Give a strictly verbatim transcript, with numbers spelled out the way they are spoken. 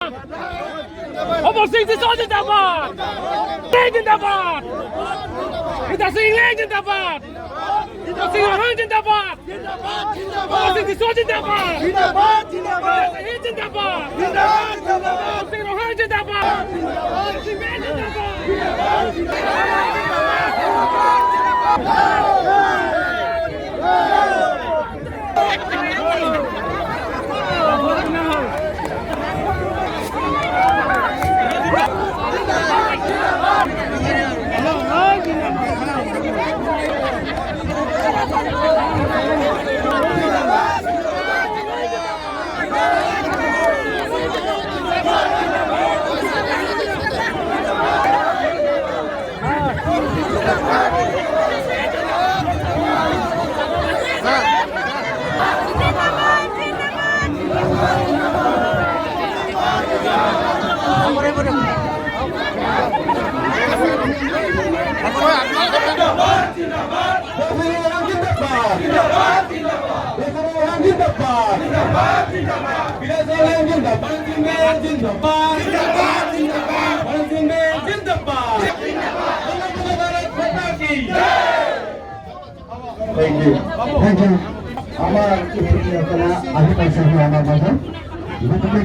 Amarsing Tisso zindabad! Engleng zindabad! Bidya Sing Engleng zindabad! Amarsing Ronghang zindabad! Amarsing Tisso zindabad! Bidya Sing zindabad! Amarsing Ronghang zindabad! Amarsing Engleng zindabad! Thank you. Thank you. আমাৰ এই সকলে আহি পাইছেহি আমাৰ মাজত। গতিকে